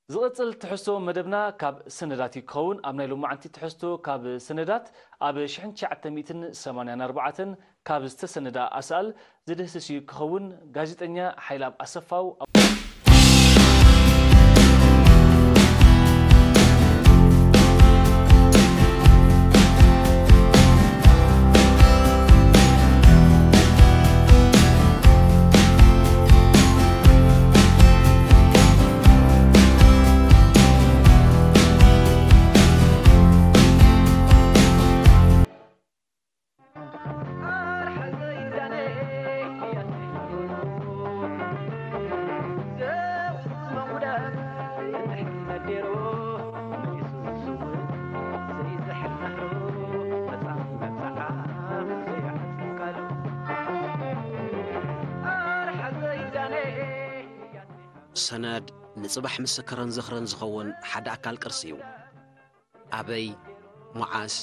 ዝቕጽል ትሕዝቶ መደብና ካብ ሰነዳት እዩ ክኸውን። ኣብ ናይ ሎማዓንቲ ትሕዝቶ ካብ ሰነዳት፣ ኣብ ሽሕን ትሽዓተ ሚእትን ሰማንያን ኣርባዕተን ካብ ዝተሰነዳ ኣሳእል ዝድህስስ እዩ ክኸውን። ጋዜጠኛ ሓይላብ ኣሰፋው። ሰነድ ንጽባሕ ምስክርን ዝኽርን ዝኸውን ሓደ ኣካል ቅርሲ እዩ። ኣበይ፣ መዓስ፣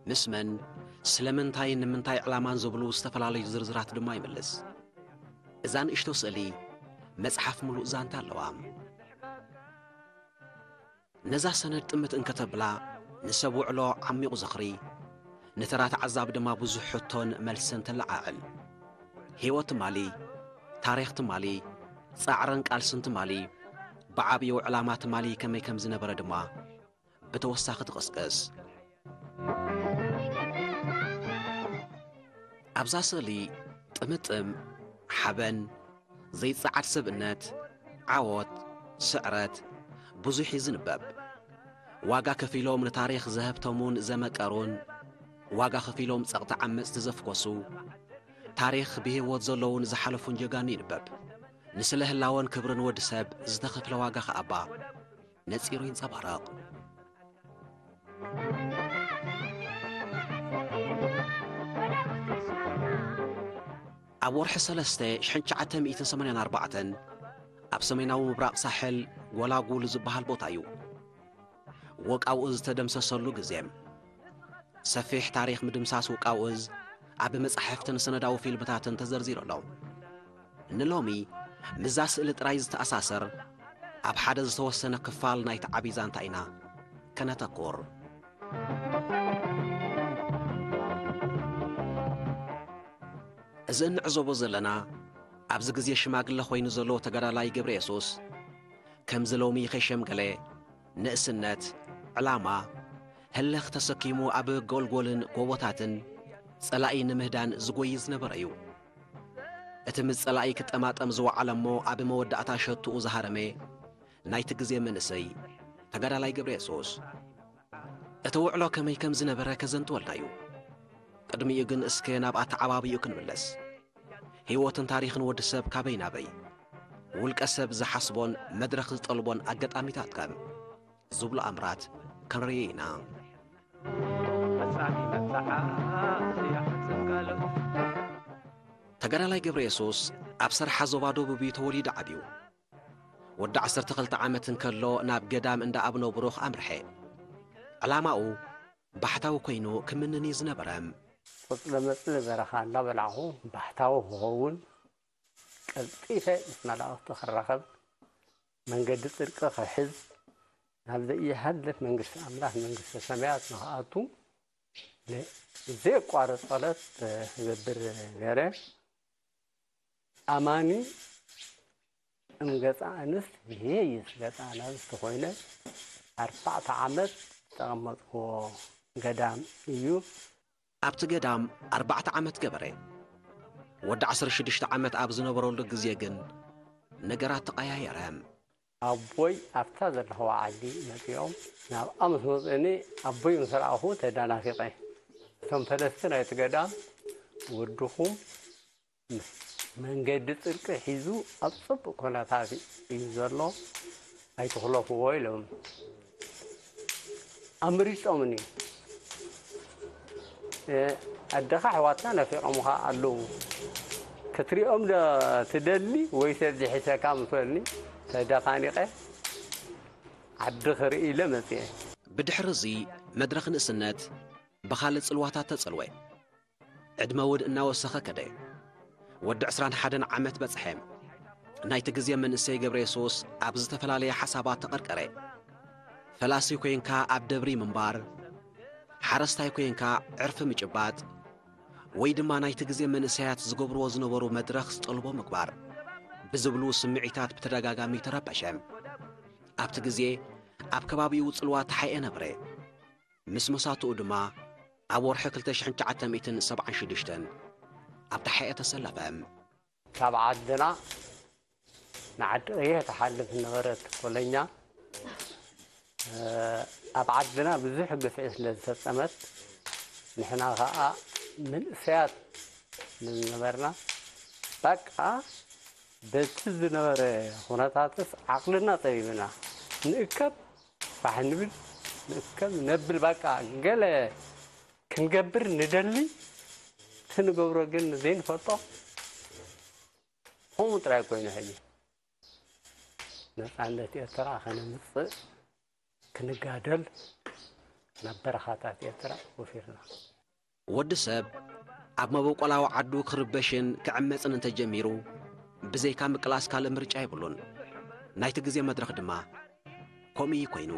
ምስ መን፣ ስለምንታይን ንምንታይ ዕላማን ዝብሉ ዝተፈላለዩ ዝርዝራት ድማ ይምልስ። እዛ ንእሽቶ ስእሊ መጽሓፍ ምሉእ ዛንታ ኣለዋ። ነዛ ሰነድ ጥምት እንከተብላ ንሰብ ውዕሎ ዓሚቑ ዝኽሪ፣ ንተራ ተዓዛቢ ድማ ብዙሕ ሕቶን መልስን ተለዓዕል። ህይወት ትማሊ፣ ታሪኽ ትማሊ፣ ጻዕርን ቃልስን ትማሊ፣ ብዓብዩ ዕላማ ትማሊ ከመይ ከም ዝነበረ ድማ ብተወሳኺ ትቕስቅስ። ኣብዛ ስእሊ ጥምጥም፣ ሓበን፣ ዘይጸዓድ ሰብእነት፣ ዓወት፣ ስዕረት፣ ብዙሕ እዩ ዝንበብ። ዋጋ ከፊሎም ንታሪኽ ዘሀብተሙን ዘመቀሩን፣ ዋጋ ከፊሎም ጸቕጢ ዓመጽቲ ዘፍኮሱ፣ ታሪኽ ብህይወት ዘለውን ዝሓለፉን ጀጋኑ ይንበብ። ንስለ ህላወን ክብርን ወዲ ሰብ ዝተኸፍለ ዋጋ ከኣባ ነጺሩ ይንጸባረቕ። ኣብ ወርሒ ሰለስተ ሽሕን ትሽዓተ ሚእትን ሰማንያን ኣርባዕተን ኣብ ሰሜናዊ ምብራቕ ሳሕል ጎላጉል ዝበሃል ቦታ እዩ። ወቃውኡ ዝተደምሰሰሉ ግዜ፣ ሰፊሕ ታሪኽ ምድምሳስ ውቃውዝ ኣብ መጻሕፍትን ሰነዳዊ ፊልምታትን ተዘርዚሩ ኣሎ። ንሎሚ ምስዛ ስእሊ ጥራይ ዝተኣሳሰር ኣብ ሓደ ዝተወሰነ ክፋል ናይቲ ዓቢ ዛንታ ኢና ከነተኩር። እዚ እንዕዘቦ ዘለና ኣብዚ ግዜ ሽማግለ ኮይኑ ዘሎ ተጋዳላይ ገብረ የሱስ ከምዚ ሎሚ ከይሸምገለ ንእስነት፣ ዕላማ፣ ህልኽ ተሰኪሙ ኣብ ጎልጎልን ጎቦታትን ጸላኢ ንምህዳን ዝጎይ ዝነበረ እዩ። እቲ ምስ ጸላኢ ክጠማጠም ዝወዓለ እሞ ኣብ መወዳእታ ሸትኡ ዝሃረመ ናይቲ ግዜ መንእሰይ ተጋዳላይ ገብረ የሱስ እቲ ውዕሎ ከመይ ከም ዝነበረ ከዘንትወልና እዩ። ቅድሚኡ ግን እስከ ናብ ኣተዓባብይኡ ክንምለስ። ህይወትን ታሪኽን ወዲ ሰብ ካበይ ናበይ፣ ውልቀ ሰብ ዝሓስቦን መድረኽ ዝጠልቦን ኣጋጣሚታት ከ ዝብሉ ኣምራት ክንርኢ ኢና። ተጋዳላይ ገብረ የሱስ ኣብ ሰርሓ ዞባ ደቡብ እዩ ተወሊዱ ዓብዩ። ወዲ ዓሰርተ ክልተ ዓመት እንከሎ ናብ ገዳም እንዳ ኣቡነ ብሩኽ ኣምርሐ። ዕላማኡ ባሕታዊ ኮይኑ ክምንን እዩ ዝነበረ። ቆጽለ መጽሊ በረኻ እንዳበላዕኹ ባሕታዊ ክኸውን ቀልጢፈ ምስ መላእኽቲ ክራኸብ መንገዲ ጽድቂ ክሕዝ ናብ ዘይሓልፍ መንግስቲ ኣምላኽ መንግስተ ሰማያት ንኽኣቱ ብዘየቋርጽ ጸሎት ክገብር ነይረ። ኣማኒ እም ገጸ ኣንስት ይሄይስ ገጸ ኣናብስት ኮይነ ኣርባዕተ ዓመት ዝተቐመጥኩዎ ገዳም እዩ። ኣብቲ ገዳም ኣርባዕተ ዓመት ገበረ። ወዲ ዓሰርተ ሽዱሽተ ዓመት ኣብ ዝነበረሉ ግዜ ግን ነገራት ተቐያየረ። ኣቦይ ኣብታ ዘለኽዋ ዓዲ መጺኦም ናብኣ ምስ መጹኒ ኣቦይ ምስ ረኣኹ ተደናፊቐ። እቶም ፈለስቲ ናይቲ ገዳም ወድኹም መንገዲ ጽድቂ ሒዙ ኣብ ጽቡቕ ኩነታት እዩ ዘሎ፣ ኣይትኽለፍዎ ኢሎም ኣምሪጾምኒ። ኣደኻ ኣሕዋትና ናፊቖምኻ ኣለዉ፣ ክትሪኦም ዶ ትደሊ ወይስ ኣብዚ ሒዘካ ምስ በሉኒ ተደኻኒቐ ዓዲ ክርኢ ኢለ መጽየ። ብድሕሪ እዚ መድረኽ ንእስነት ብኻልእ ጽልዋታት ተጸልወ። ዕድመ እውን እናወሰኸ ከደ። ወዲ ዕስራን ሓደን ዓመት በጽሐ። ናይቲ ግዜ መንእሰይ ገብረ የሱስ ኣብ ዝተፈላለየ ሓሳባት ተቐርቀረ። ፈላሲ ኮይንካ ኣብ ደብሪ ምንባር፣ ሓረስታይ ኮይንካ ዕርፊ ምጭባጥ፣ ወይ ድማ ናይቲ ግዜ መንእሰያት ዝገብርዎ ዝነበሩ መድረኽ ዝጠልቦ ምግባር ብዝብሉ ስምዒታት ብተደጋጋሚ ተረበሸ። ኣብቲ ግዜ ኣብ ከባቢኡ ጽልዋ ተሓኤ ነበረ። ምስ መሳትኡ ድማ ኣብ ወርሒ ክልተ ሽሕን ትሽዓተ ሚእትን ሰብዓን ሽዱሽተን ኣብ ተሓኤ ተሰለፈ። ካብ ዓድና ንዓዲ ቀይሕ ትሓልፍ ዝነበረት ኮለኛ፣ እ፣ ኣብ ዓድና ብዙሕ ግፍዒ ስለ ዝፈጸመት፣ ንሕና ኸኣ መንእሰያት ስለ ዝነበርና፣ በቃ በቲ ዝነበረ ኩነታትስ ዓቕልና ጸቢብና፣ ንእከብ ፋሕ ንብል፣ ንእከብ ነብል፣ በቃ ገለ ክንገብር ንደሊ፣ እቲ ንገብሮ ግን ዘይንፈልጦ። ከምኡ ጥራይ ኮይኑ ሕጂ ነጻነት ኤርትራ ከነምጽእ ክንጋደል ናብ በረኻታት ኤርትራ ወፊርና። ወዲ ሰብ ኣብ መበቆላዊ ዓዱ ክርበሽን ክዕመጽን እንተጀሚሩ፣ ብዘይካ ምቅላስ ካልእ ምርጫ የብሉን። ናይቲ ግዜ መድረኽ ድማ ከምኡ እዩ ኮይኑ።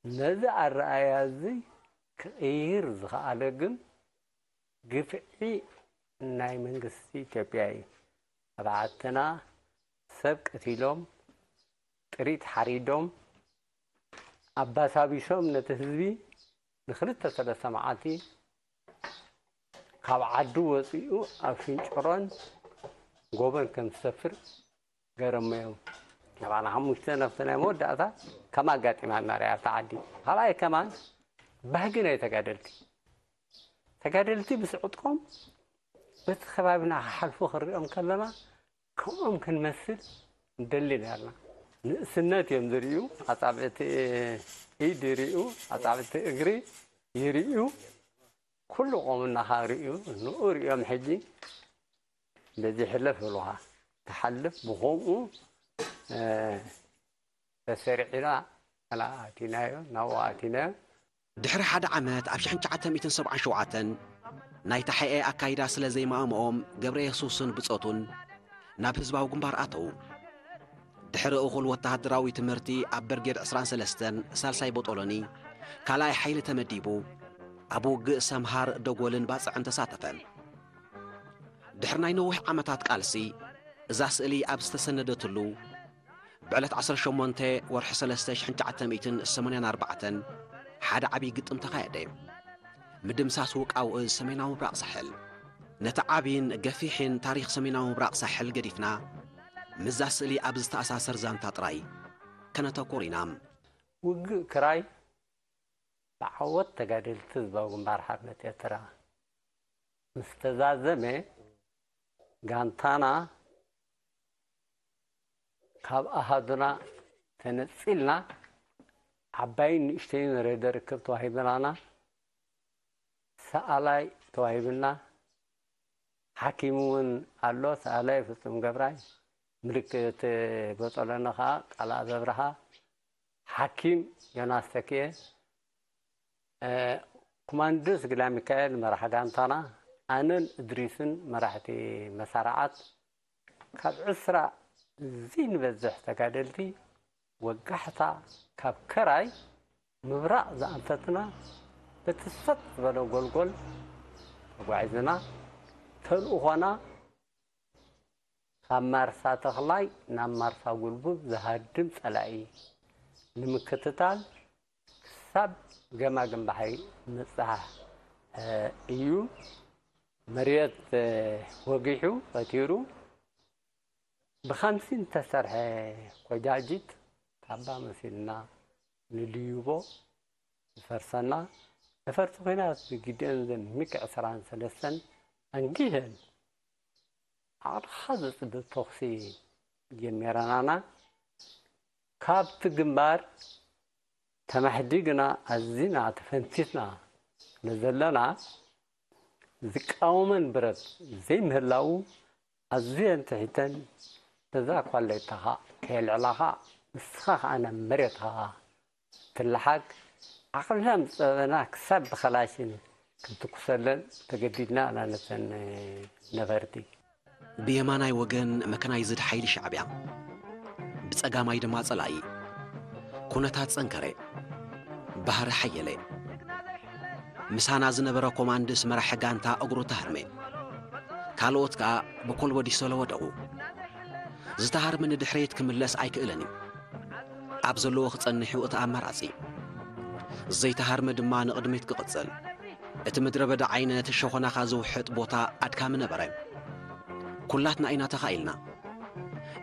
ነዚ ኣረኣእያ እዚ ክቕይር ዝኸኣለ ግን ግፍዒ ናይ መንግስቲ ኢትዮጵያ እዩ። ኣብ ዓድና ሰብ ቀቲሎም፣ ጥሪት ሓሪዶም፣ ኣባሳቢሶም ነቲ ህዝቢ ንክልተ ሰለስተ መዓልቲ ካብ ዓዱ ወፂኡ ኣብ ሽንጭሮን ጎቦን ከም ዝሰፍር ገረሞ እዮም። ኣባና ሓሙሽተ ነፍሲ ናይ መወዳእታ ከም ኣጋጢማና ርያ ኣብታ ዓዲ። ካልኣይ ከማን ባህጊ ናይ ተጋደልቲ። ተጋደልቲ ምስ ዕጥቆም በቲ ከባቢና ክሓልፉ ክንሪኦም ከለና ከምኦም ክንመስል ንደሊ ነርና። ንእስነት እዮም ዝርእዩ፣ ኣጻብዕቲ ኢድ ይርእዩ፣ ኣጻብዕቲ እግሪ ይርእዩ። ኩሉ ቆምና ኻብ ርእዩ፣ ንኡ ርእዮም ሕጂ በዚ ሕለፍ ይብሉኻ። ትሓልፍ ብኸምኡ፣ እ፣ ተሰሪዕና ኣላ ኣቲናዮ፣ ናብኡ ኣቲናዮ። ድሕሪ ሓደ ዓመት ኣብ ሽሕን ትሽዓተ ሚእትን ሰብዓን ሸውዓተን ናይ ተሓኤ ኣካይዳ ስለ ዘይማእምኦም ገብረ የሱስን ብጾቱን ናብ ህዝባዊ ግንባር ኣተዉ። ድሕሪ እኹል ወተሃደራዊ ትምህርቲ ኣብ ብርጌድ ዕስራን ሰለስተን ሳልሳይ ቦጦሎኒ ካልኣይ ሓይሊ ተመዲቡ ኣብ ውግእ ሰምሃር ደጎልን ባጽዕን ተሳተፈ። ድሕሪ ናይ ነዊሕ ዓመታት ቃልሲ እዛ ስእሊ ኣብ ዝተሰነደትሉ ብዕለት ዓሰርተ ሸሞንተ ወርሒ ሰለስተ ሽሕን ትሽዓተ ሚእትን ሰማንያን ኣርባዕተን ሓደ ዓብዪ ግጥም ተኻየደ። ምድምሳስ ውቃው እዝ ሰሜናዊ ምብራቕ ሳሕል። ነቲ ዓብይን ገፊሕን ታሪኽ ሰሜናዊ ምብራቕ ሳሕል ገዲፍና ምስዛ ስእሊ ኣብ ዝተኣሳሰር ዛንታ ጥራይ ከነተኩር ኢና። ውግእ ክራይ ብዓወት ተጋደልቲ ህዝባዊ ግንባር ሓርነት ኤርትራ ምስ ተዛዘመ፣ ጋንታና ካብ ኣሃዱና ተነጺልና፣ ዓባይን ንእሽተይን ሬድዮ ርክብ ተዋሂብናና፣ ሰኣላይ ተዋሂብና፣ ሓኪም እውን ኣሎ፣ ሰኣላይ ፍጹም ገብራይ፣ ምልክት ቦጦሎኒ ኸኣ ቃልኣብ ኣብርሃ፣ ሓኪም ዮናስ ተክኤ፣ እ፣ ኮማንዶ ስግላ ሚካኤል መራሕ ጋንታና፣ ኣነን እድሪስን መራሕቲ መሳርዓት፣ ካብ ዕስራ ዘይንበዝሕ ተጋደልቲ ወጋሕታ ካብ ከራይ ምብራቕ ዝኣንፈትና በቲ ሰጥ ዝበለ ጎልጎል ተጓዒዝና። ተልእኾና ካብ ማርሳ ተኽላይ ናብ ማርሳ ጉልቡብ ዝሃድም ጸላኢ ንምክትታል ክሳብ ገማግም ባሕሪ ምብጻሕ፣ እ፣ እዩ። መሬት፣ እ፣ ወጊሑ ቀቲሩ ብኻምሲን ዝተሰርሐ ቆጃጅት ካባ መሲልና ንልዩቦ ዝፈርሰና። ነፈርቲ ኲናት ብጊደን ዘን ሚግ ዕስራን ሰለስተን ኣንጊሀን ዓቕልኻ ዘጽብብ ተኹሲ ጀሚረናና። ካብቲ ግንባር ተማሕዲግና ኣዚና ተፈንቲትና ስለዘለና፣ ዝቃወመን ብረት ዘይምህላዉ ኣዝየን ትሒተን፣ በዛ ኳሌታኻ ከየልዕላኻ፣ ንስኻ ኸኣ ናብ መሬትኻ ትለሓግ። ዓቕልና ምስ ጸበና ክሳብ ብኸላሽን ክንትኩሰለን ተገዲድና ኢና ነተን ነፈርቲ። ብየማናይ ወገን መካናይዝድ ሓይሊ ሻዕብያ፣ ብጸጋማይ ድማ ጸላኢ። ኩነታት ጸንከረ፣ ባህሪ ሓየለ። ምሳና ዝነበረ ኮማንድስ መራሒ ጋንታ እግሩ ተሃርመ። ካልኦት ከኣ ብኮልቦ ዲሶሎ ወደቑ። ዝተሃርመ ንድሕሬት ክምለስ ኣይክእልን እዩ። ኣብ ዘለዎ ክጸንሕ እዩ እቲ ኣማራጺ። ዘይተሃርመ ድማ ንቕድሚት ክቕጽል። እቲ ምድረ በዳ ዓይነት ሸኾናኻ ዝውሕጥ ቦታ ኣድካሚ ነበረ። ኩላትና ኢና ተኻኢልና።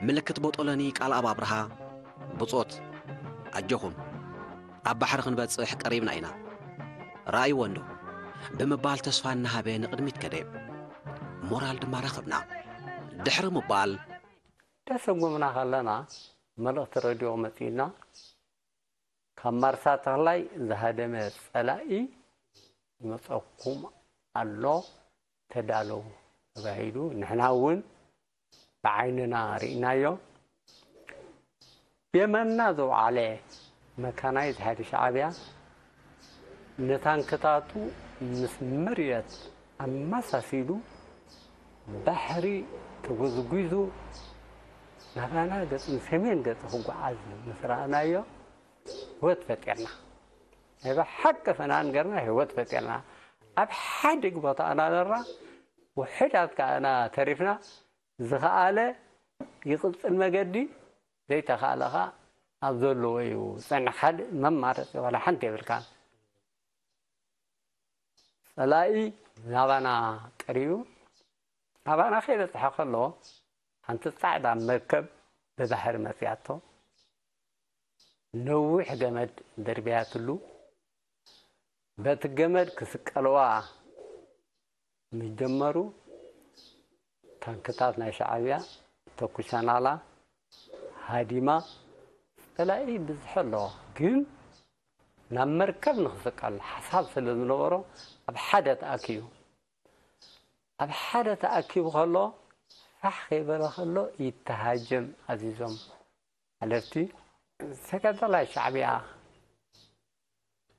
ምልክት ቦጦለኒ ቃል ኣብ ኣብርሃ፣ ብጾት፣ ኣጆኹም፣ ኣብ ባሕሪ ክንበጽሕ ቀሪብና ኢና። ረኣይዎ እንዶ፣ ብምባል ተስፋ እናሃበ ንቕድሚት ከደ። ሞራል ድማ ረኽብና። ድሕሪ ምባል፣ ደሰጎምና ከለና፣ መልእኽቲ ረድዮ መጺኡና፣ ካብ ማርሳ ተኽላይ ዝሃደመ ጸላኢ ይመጸኩም ኣሎ፣ ተዳለዉ ተባሂሉ፣ ንሕና እውን ብዓይንና ርኢናዮ። ብየማንና ዘውዓለ መካናይዝ ሓይሊ ሻዕብያ ንታንክታቱ ምስ መርየት ኣመሳሲሉ ባሕሪ ተጎዝጒዙ ናባና ገጽ ንሰሜን ገጽ ክጓዓዝ ምስ ረኣናዮ ህይወት ፈጢርና። ናይ ብሓቂ ፈናን ገርና ህይወት ፈጢርና። ኣብ ሓድግ ቦታ ኣናደርና ውሕዳት ከኣና ተሪፍና። ዝኸኣለ ይቕጽል መገዲ፣ ዘይተኻእለ ኸኣ ኣብ ዘለዎ እዩ ዝጸንሕ። ካልእ መማረጺ ዋላ ሓንቲ የብልካን። ጸላኢ ናባና ቀሪቡ፣ ናባና ከይበጽሐ ከሎ ሓንቲ ጻዕዳ መርከብ ብባሕሪ መጺኣቶ። ነዊሕ ገመድ ደርብያትሉ፣ በቲ ገመድ ክስቀልዋ ምስ ጀመሩ፣ ታንክታት ናይ ሻዕብያ ተኩሰናላ፣ ሃዲማ። ጸላኢ ብዝሒ ኣለዋ፣ ግን ናብ መርከብ ንኽስቀል ሓሳብ ስለ ዝነበሮ ኣብ ሓደ ተኣኪቡ። ኣብ ሓደ ተኣኪቡ ከሎ፣ ፋሕ ከይበለ ከሎ ይተሃጀም ኣዚዞም ሓለፍቲ። ተጋዳላይ ሻዕብያ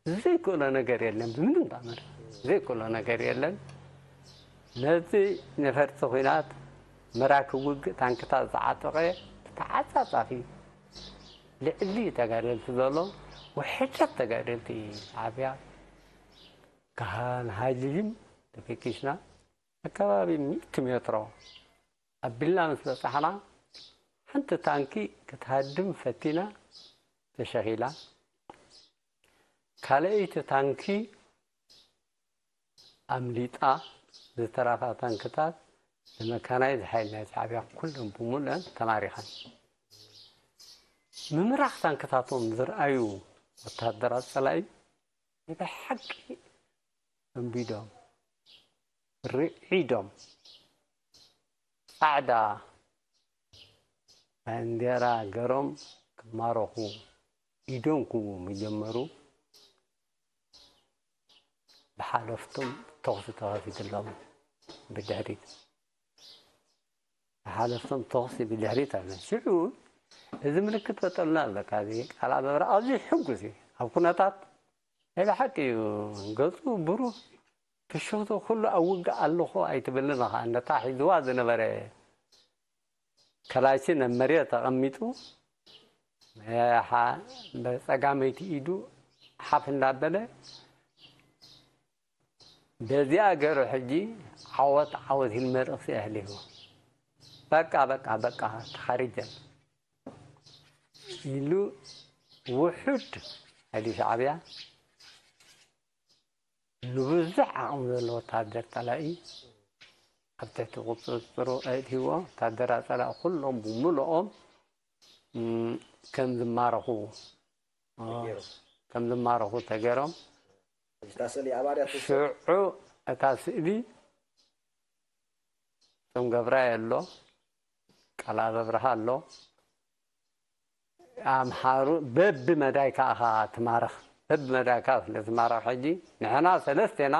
ዘይክእሎ ነገር የለን፣ ብምንም ተኣምር ዘይክእሎ ነገር የለን። ነዚ ነፈርቲ ኲናት መራክብ ውግእ ታንክታት ዝዓጠቐ ብተዓጻጻፊ ልዕሊ ተጋደልቲ ዘሎ ውሕደት ተጋደልቲ ሻዕብያ ካህን ሃይልይም ተፈኪሽና ኣከባቢ ሚእቲ ሜትሮ ኣቢልና ምስ በጻሕና ሓንቲ ታንኪ ክትሃድም ፈቲና ተሸኺላ። ካልኣይቲ ታንኪ ኣምሊጣ፣ ዝተረፋ ታንክታት ብመካናይዝ ሓይሊ ናይ ሻዕብያ ኩለን ብሙሉአን ተማሪኸን። ምምራኽ ታንክታቶም ዝረኣዩ ወታደራት ጸላኢ ናይ ብሓቂ ደንቢዶም፣ ርዒዶም፣ ጻዕዳ ባንዴራ ገሮም ክማረኹ ኢዶም ክህቡ ምጀመሩ፣ ብሓለፍቶም ተኹሲ ተኸፊትሎም። ብድሕሪት ብሓለፍቶም ተኹሲ ብድሕሪት ኣለ። ሽዑ እዚ ምልክት ፈጠሩልና ኣለካ። እዚ ቃል ኣበብራ ኣዝዩ ሕጉስ እዩ። ኣብ ኩነታት ናይ ብሓቂ እዩ። ገጹ ብሩህ፣ ፍሽኽቱ ኩሉ ኣብ ውግእ ኣለኹ ኣይትብልን ኢኻ። ነታ ሒዝዋ ዝነበረ ከላሽን ኣብ መሬት ኣቐሚጡ፣ ብጸጋመይቲ ኢዱ ሓፍ እንዳበለ፣ በዚኣ ገይሩ ሕጂ ዓወት ዓወት ኢሉ መልእኽቲ ኣሕሊፉ። በቃ በቃ በቃ ተኻሪጀን ኢሉ ውሑድ ሓይሊ ሻዕብያ ንብዙሕ ዓቕሚ ዘለዎ ወታደር ጸላኢ ኣብ ትሕቲ ቁጽጽሩ ኣእትይዎ። ወታደራት ጸላኢ ኩሎም ብምሉኦም ከም ዝማረኹ ከም ዝማረኹ ተገይሮም። ሽዑ እታ ስእሊ ጽም ገብራይ ኣሎ፣ ቃል ኣበብርሃ ኣሎ። ኣምሓሩ በቢ መዳይ ከኣ ትማረኽ። በቢ መዳይ ከኣ ስለ ትማረኽ ሕጂ ንሕና ሰለስቴና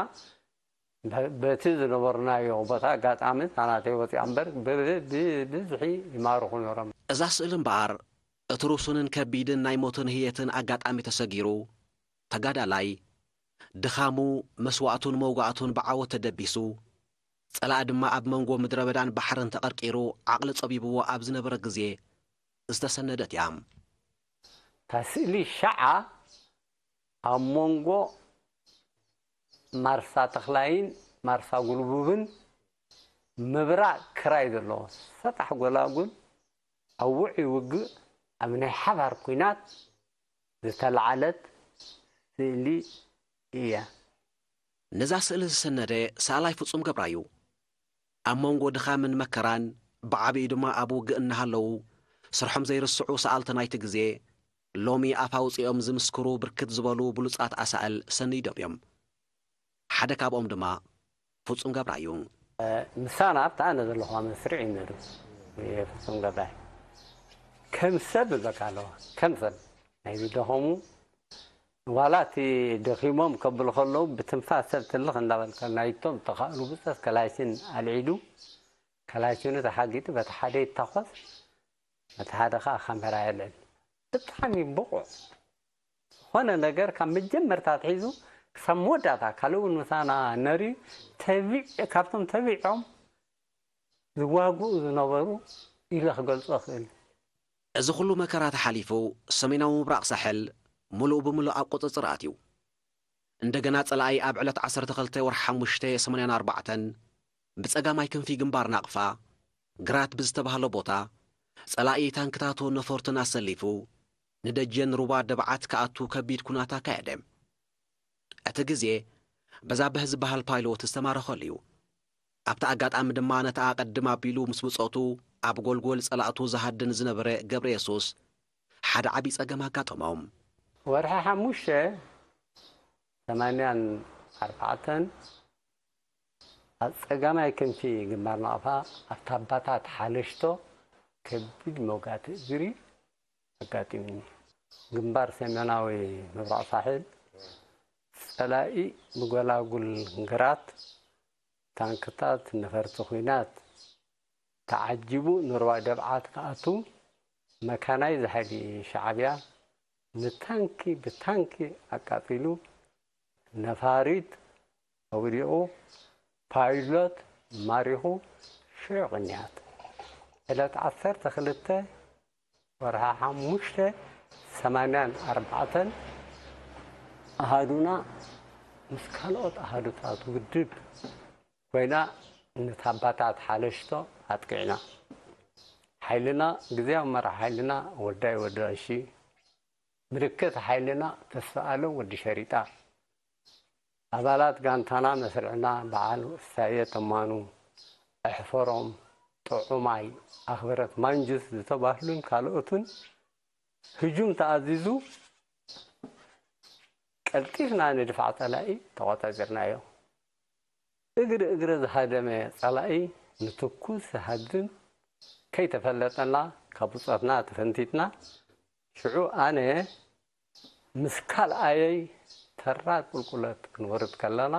በቲ ዝነበርናዮ ቦታ ኣጋጣሚ ናተይ ወፂኣ እምበር ብብዝሒ ይማርኹ ነይሮም። እዛ ስእሊ እምበኣር እቲ ርሱንን ከቢድን ናይ ሞትን ህየትን ኣጋጣሚ ተሰጊሩ፣ ተጋዳላይ ድኻሙ፣ መስዋእቱን መውጋእቱን ብዓወት ተደቢሱ፣ ጸላኢ ድማ ኣብ መንጎ ምድረ በዳን ባሕርን ተቐርቂሩ ዓቕሊ ጸቢብዎ ኣብ ዝነበረ ግዜ ዝተሰነደት እያ። እታ ስእሊ ሸዓ ኣብ መንጎ ማርሳ ተኽላይን ማርሳ ጉልቡብን ምብራቕ ክራይ ዘለዎ ሰጣሕ ጎላጉል ኣብ ውዑይ ውግእ ኣብ ናይ ሓባር ኲናት ዝተላዕለት ስእሊ እያ። ነዛ ስእሊ ዝሰነደ ሰኣላይ ፍጹም ገብራዩ። ኣብ መንጎ ድኻምን መከራን ብዓቢኡ ድማ ኣብ ውግእ እናሃለዉ ስርሖም ዘይርስዑ ሰኣልቲ ናይቲ ግዜ ሎሚ ኣፍ ኣውጺኦም ዝምስክሩ ብርክት ዝበሉ ብሉጻት ኣሳእል ሰኒዶም እዮም። ሓደ ካብኦም ድማ ፍጹም ገብራዩ። ምሳና ኣብቲ ኣነ ዘለኹዋ መስርዕ እዩ ነሩ ፍጹም ገብራይ ከም ሰብ በቃ ኣለዋ ከም ሰብ ናይ ዝደኸሙ ዋላ እቲ ደኺሞም ከብሉ ከለዉ ብትንፋስ ሰብ ትልኽ እንዳበልካ ናይቶም ተኻእሉ ብፀት ከላሽን ኣልዒሉ ከላሽኑ ተሓጊጡ በቲ ሓደ ይታኾስ በቲ ሓደ ከዓ ካሜራ የልዕል። ብጣዕሚ ብቑዕ ዝኾነ ነገር ካብ መጀመርታ ኣትሒዙ ክሳብ መወዳእታ ካልእ እውን ምሳና ነርዩ ተቢዕ ካብቶም ተቢዖም ዝዋግኡ ዝነበሩ ኢለ ክገልፆ እኽእል። እዚ ኩሉ መከራ ተሓሊፉ ሰሜናዊ ምብራቕ ሳሕል ሙሉእ ብምሉእ ኣብ ቁፅፅር ኣትዩ። እንደገና ፀላኢ ኣብ ዕለት ዓሰርተ ክልተ ወርሒ ሓሙሽተ ሰማንያን ኣርባዕተን ብፀጋማይ ክንፊ ግንባር ናቕፋ ግራት ብዝተባህሎ ቦታ ፀላኢ ታንክታቱ ነፈርቱን ኣሰሊፉ ንደጀን ሩባ ደብዓት ክኣቱ ከቢድ ኩናት ኣካየደ። እቲ ግዜ በዛብህ ዝበሃል ፓይሎት ዝተማረኸሉ እዩ። ኣብቲ ኣጋጣሚ ድማ ነቲ ኣቐድም ኣቢሉ ምስ ብጾቱ ኣብ ጎልጎል ጸላእቱ ዝሃድን ዝነበረ ገብረ የሱስ ሓደ ዓቢ ጸገም ኣጋጠሞ። ወርሒ ሓሙሽተ ሰማንያን ኣርባዕተን ኣብ ጸጋማይ ክንፊ ግንባር ናቕፋ ኣብ ታባታት ሓለሽቶ ከቢድ መውጋእቲ እግሪ ኣጋጢሙኒ። ግንባር ሰሜናዊ ምብራቕ ሳሕል ጸላኢ ብጎላጉል ግራት ታንክታት ነፈርቲ ኲናት ተዓጂቡ ንሩባ ደብዓት ክኣቱ መካናይዝ ሓይሊ ሻዕብያ ንታንኪ ብታንኪ ኣቃጺሉ ነፋሪት ኣውዲቑ ፓይሎት ማሪኹ ሽዑ ቅንያት ዕለት ዓሰርተ ክልተ ወርሒ ሓሙሽተ ሰማንያን ኣርባዕተን ኣሃዱና ምስ ካልኦት ኣሃዱታት ውድብ ኮይና ንታባታት ሓለሽቶ ኣጥቂዕና። ሓይልና ግዝያዊ መራሕ ሓይልና ወዳይ ወዲ ቀሺ፣ ምልክት ሓይልና ተስፋኣለም ወዲ ሸሪጣ፣ ኣባላት ጋንታና መስርዕና በዓል ሳየ ተማኑ፣ ኣሕፈሮም፣ ጥዑማይ፣ ኣኽብረት ማንጁስ ዝተባህሉን ካልኦትን ህጁም ተኣዚዙ ቀልጢፍና ንድፋዕ ጸላኢ ተቖጻጺርናዮ። እግሪ እግሪ ዝሃደመ ጸላኢ ንትኩስ ዝሃድም ከይተፈለጠና ካብ ብጾትና ተፈንቲትና ሽዑ ኣነ ምስ ካልኣየይ ተራ ቁልቁለት ክንወርድ ከለና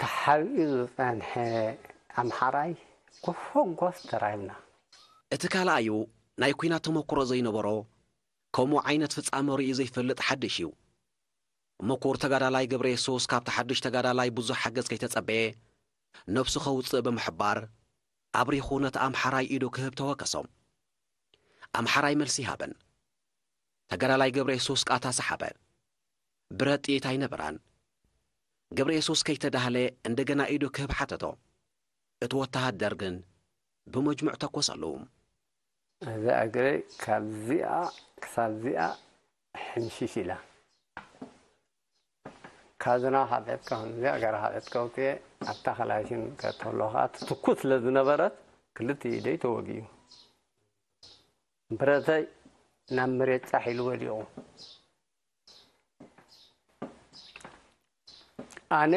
ተሓቢኡ ዝጸንሐ ኣምሓራይ ጎፈጎፍ ተራኺብና። እቲ ካልኣዩ ናይ ኲናት ተመክሮ ዘይነበሮ ከምኡ ዓይነት ፍጻመ ርእዩ ዘይፈልጥ ሓድሽ እዩ። ምኩር ተጋዳላይ ገብረየሱስ ካብቲ ሓድሽ ተጋዳላይ ብዙሕ ሓገዝ ከይተጸበየ ነብሱ ከውጽእ ብምሕባር ኣብሪኹ ነቲ ኣምሓራይ ኢዱ ክህብ ተወከሶ። ኣምሓራይ መልሲ ይሃበን። ተጋዳላይ ገብረየሱስ ቃታ ሰሓበ። ብረት ጥይት ኣይነበራን። ገብረየሱስ ከይተዳህለ እንደገና ኢዱ ክህብ ሓተቶ። እቲ ወተሃደር ግን ብመጅሙዕ ተኮሰሉ። እዛ እግረይ ካብዚኣ ክሳብ ዚኣ ሕምሽሽ ኢላ። ካዝና ካብ ዕጥቂ ከምዚኣ ገይረ ካብ ዕጥቂ ኣውፅኤ ኣብታ ከላሽን ከተሎ ከዓ ትትኩስ ስለ ዝነበረት ክልተ ኢደይ ተወጊኡ። ብረተይ ናብ መሬት ፃሕ ኢሉ ወዲቑ። ኣነ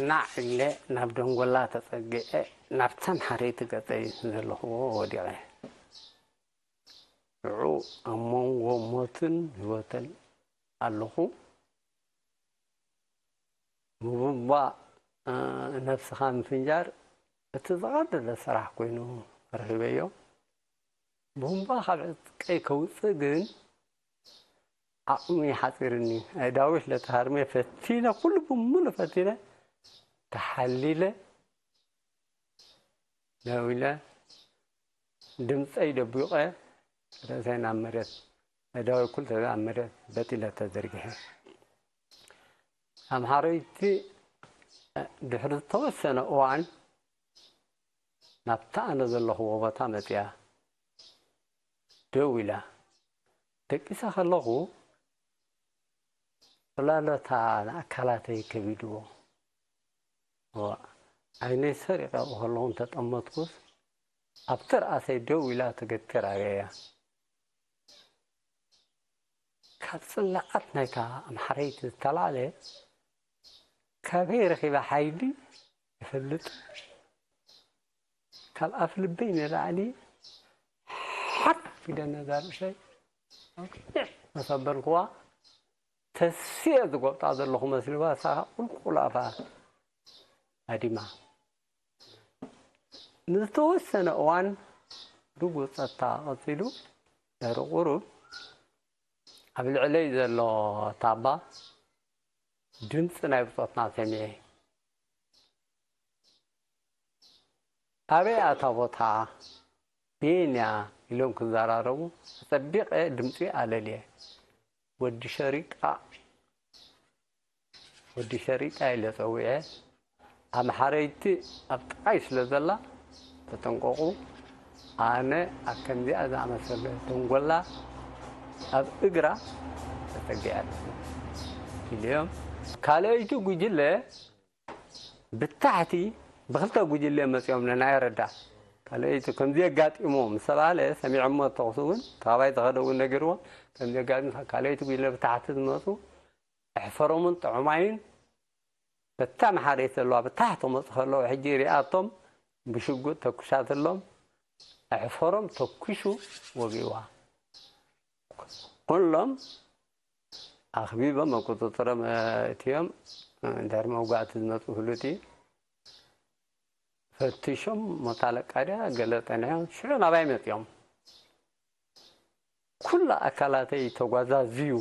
ናዕ ኢለ ናብ ደንጎላ ተፀጊዐ ናብተን ሓረይቲ ገፀይ ዘለኽዎ ወዲቐ። ሽዑ ኣብ መንጎ ሞትን ህይወትን ኣለኹ። ብቡምባ ነብስኻ ምፍንጃር እቲ ዝቐለለ ስራሕ ኮይኑ ረኺበዮ። ቡምባ ካብ ዕጥቀይ ከውፅእ ግን ዓቕሚ ሓፂርኒ። ኣእዳወይ ስለ ተሃርመ ፈቲነ፣ ኩሉ ብምሉእ ፈቲነ ተሓሊለ ደው ኢለ ድምፀይ ደቢቐ ርእሰይ ናብ መሬት፣ ኣእዳወይ ኩልተን ኣብ መሬት በጥ ኢለ ተዘርጊሐ። ኣምሓረይቲ ድሕሪ ዝተወሰነ እዋን ናብታ ኣነ ዘለኹዎ ቦታ መፅያ ደው ኢላ። ደቂሰ ከለኹ ጽላሎታ ንኣካላተይ ከቢድዎ። እዋ፣ ዓይነይ ሰሪቐ ኣብኡ ከለኹ እንተጠመትኩስ፣ ኣብቲ ርኣሰይ ደው ኢላ ተገትር ኣርእያ። ካብ ጽላኣት ናይታ ኣምሓረይቲ ዝተላዕለ፣ ካበይ ረኺባ ሓይሊ ይፈልጥ። ካብ ኣፍ ልበይ ንላዕሊ ሓፍ ኢለ ነዛ ርእሰይ መሰበልኩዋ። ተስየ ዝጎብጣ ዘለኹ መስልዋ፣ እሳ ቁልቁል ኣፋ ሃዲማ። ንዝተወሰነ እዋን ርጉእ ጸጥታ ቀጺሉ። ድሕሪ ቁሩብ ኣብ ልዕለይ ዘሎ ታባ ድምጺ ናይ ብጾትና ሰሚዐ። ኣበይ ኣታ ቦታ? ቤንያ ኢሎም ክዘራረቡ ኣጸቢቐ ድምጺ ኣለልየ። ወዲ ሸሪጣ፣ ወዲ ሸሪጣ ኢለ ጸዊዐ። ኣምሓረይቲ ኣብ ጥቓይ ስለ ዘላ ተጠንቀቑ፣ ኣነ ኣብ ከምዚኣ ዝኣመሰለ ተንጎላ ኣብ እግራ ተጸጊዐ ኣለኹ ኢለዮም። ካልኣይቲ ጉጅለ ብታሕቲ ብክልተ ጉጅለ መጺኦም ነናይ ረዳ ካልኣይቲ ከምዚ የጋጢሞ ምስ ተባህለ ሰሚዖሞ ተኹሱ እውን ተኻባይ ዝኸደ እውን ነጊርዎ። ከምዚ የጋጢሞ ካልኣይቲ ጉጅለ ብታሕቲ ዝመጹ ኣሕፈሮምን ጥዑማይን በታ መሓሬት ዘለዋ ብታሕቲ መጹ ከለዉ ሕጂ ሪኣቶም ብሽጉጥ ተኩሳትሎም ኣሕፈሮም ተኩሱ ወጊእዋ። ኩሎም ኣኽቢቦም ኣብ ቁጽጽሮም እትዮም ድሕሪ መውጋእቲ ዝመጹ ፍሉጥ እዩ። ፈቲሾም ሞታ ለቃድያ ገለ ጸኒሖም ሽዑ ናባይ መጺኦም። ኩሉ ኣካላተይ ተጓዛዝዩ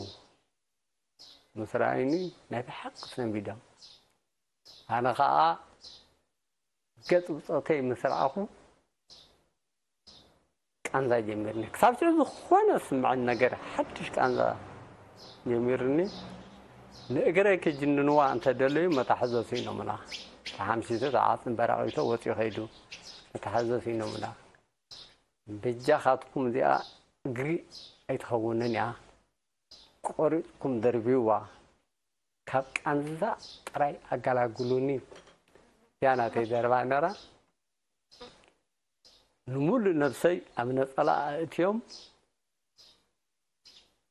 ምስ ረኣዩኒ ናይ ብሓቂ ሰንቢዶም። ኣነ ኸኣ ገጽ ብጾተይ ምስ ረኣኹ ቃንዛ ጀሚርኒ። ክሳብ ሽዑ ዝኾነ ዝስምዐኒ ነገር ሓድሽ ቃንዛ ጀሚርኒ። ንእግረይ ክጅንንዋ እንተደለዩ መታሕዞ ስኢኖምና። ተሓምሲሱ ተዓጽን በራቒቶ ወጺኡ ከይዱ መታሕዞ ስኢኖምና። በጃኻትኩም እዚኣ እግሪ ኣይትኸውንን እያ፣ ቆሪጽኩም ደርብይዋ፣ ካብ ቃንዛ ጥራይ ኣገላግሉኒ እያ ናተይ ዘረባ ነራ። ንምሉእ ነብሰይ ኣብ ነጸላ ኣእትዮም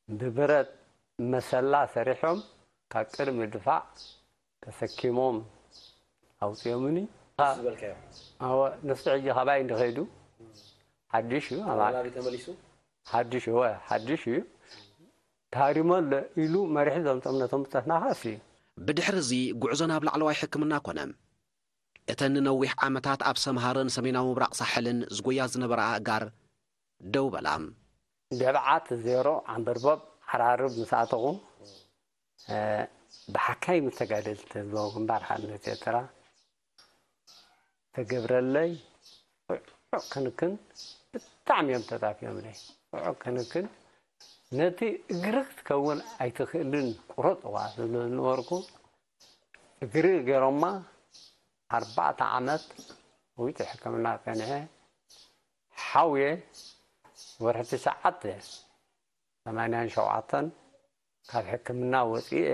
ብብረት መሰላ ሰሪሖም ካብ ቅድሚ ድፋዕ ተሰኪሞም ኣውፅኦምኒ። ንሱ ዝበልካዮ? ኣወ፣ ንሱ ሕጂ ካባይ እንድኸይዱ ሓድሽ እዩ። ኣባ- ናበይ ተመሊሱ? ሓድሽ እወ፣ ሓድሽ እዩ። ታሪሞ ኣሎ ኢሉ መሪሑ ዘምፅኦም ነቶም ብፀትና ኸዓ እሱ እዩ። ብድሕሪ እዚ ጉዕዞ ናብ ላዕለዋይ ሕክምና ኮነ። እተን ንነዊሕ ዓመታት ኣብ ሰምሃርን ሰሜናዊ ምብራቕ ሳሕልን ዝጎያ ዝነበራ ኣእጋር ደው በላ። ደብዓት ዜሮ ዓምበርበብ ዓራርብ ምስ ኣተኹ፣ እ፣ ብሓካይ ምስ ተጋደልቲ ህዝባዊ ግንባር ሓርነት ኤርትራ ተገብረለይ ጥዑቕ ክንክን ብጣዕሚ እዮም ተጣፊኦምለይ። ጥዑቕ ክንክን ነቲ እግሪ ክትከውን ኣይትኽእልን ቁረጽዋ ዝብሉ ዝነበርኩ እግሪ ገይሮማ ኣርባዕተ ዓመት ውጭ ሕክምና ጸኒሐ ሓውየ ወርሒ ትሽዓተ ሰማንያን ሸውዓተን ካብ ሕክምና ወፂኤ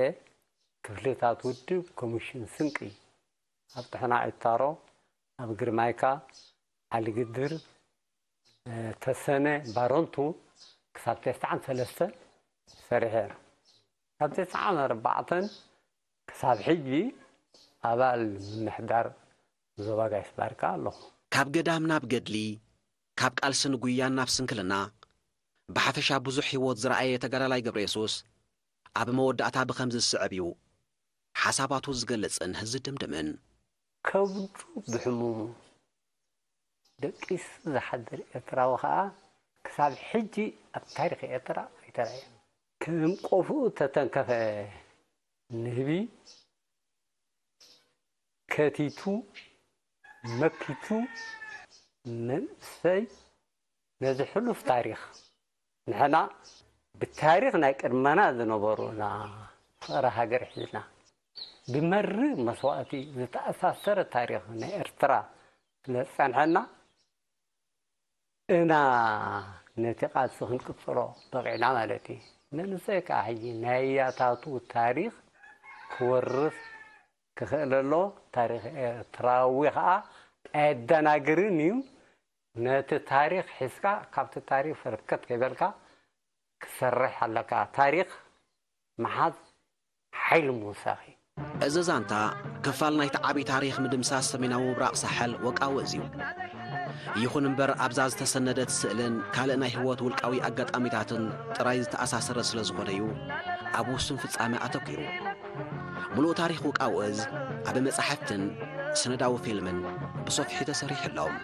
ክፍልታት ውድብ ኮሚሽን ስንቂ ኣብ ጥሕና ዒታሮ ኣብ ግርማይካ ዓሊ ግድር ተሰነ ባረንቱ ክሳብ ተስዓን ሰለስተን ሰሪሐ። ካብ ተስዓን ኣርባዕተን ክሳብ ሕጂ ኣባል ምምሕዳር ዞባ ጋሽ ባርካ ኣለኹ። ካብ ገዳም ናብ ገድሊ፣ ካብ ቃልስን ጉያን ናብ ስንክልና፣ ብሓፈሻ ብዙሕ ህይወት ዝረኣየ ተጋዳላይ ገብረየሱስ፣ ኣብ መወዳእታ ብኸምዚ ዝስዕብ እዩ ሓሳባቱ ዝገልጽን ዝድምድምን። ከብዱ ብሕሙሙ ደቂሱ ዝሓድር ኤርትራዊ ኸኣ ክሳብ ሕጂ ኣብ ታሪኽ ኤርትራ ኣይተራእየን። ከም ቆፍኡ ተተንከፈ ንህቢ ከቲቱ መኪቱ መንእሰይ ነዚ ሕሉፍ ታሪኽ ንሕና ብታሪኽ ናይ ቅድመና ዝነበሩ ኢና ፍቕሪ ሃገር ሒዝና ብመሪር መስዋእቲ ዝተኣሳሰረ ታሪኽ ናይ ኤርትራ ስለ ዝጸንሐና እና ነቲ ቃልሲ ክንቅጽሎ በቒዕና ማለት እዩ። መንእሰይ ከዓ ሕጂ ናይ ኣያታቱ ታሪኽ ክወርስ ክኽእል ኣሎ። ታሪኽ ኤርትራዊ ከዓ ኣየደናግርን እዩ። ነቲ ታሪኽ ሒዝካ ካብቲ ታሪኽ ፈርከት ከይበልካ ክሰርሕ ኣለካ። ታሪኽ ምሓዝ ሓይሊ ምውሳኽ እዩ። እዚ ዛንታ ክፋል ናይቲ ዓቢ ታሪኽ ምድምሳስ ሰሜናዊ ምብራቕ ሳሕል ወቃዊ እዚ እዩ። ይኹን እምበር ኣብዛ ዝተሰነደት ስእልን ካልእ ናይ ህይወት ውልቃዊ ኣጋጣሚታትን ጥራይ ዝተኣሳሰረ ስለ ዝኾነ እዩ ኣብ ውሱን ፍጻመ ኣተኲሩ። ምሉእ ታሪኽ ውቃዊ እዝ ኣብ መጻሕፍትን ሰነዳዊ ፊልምን ብሰፊሑ ተሰሪሑ ኣሎ።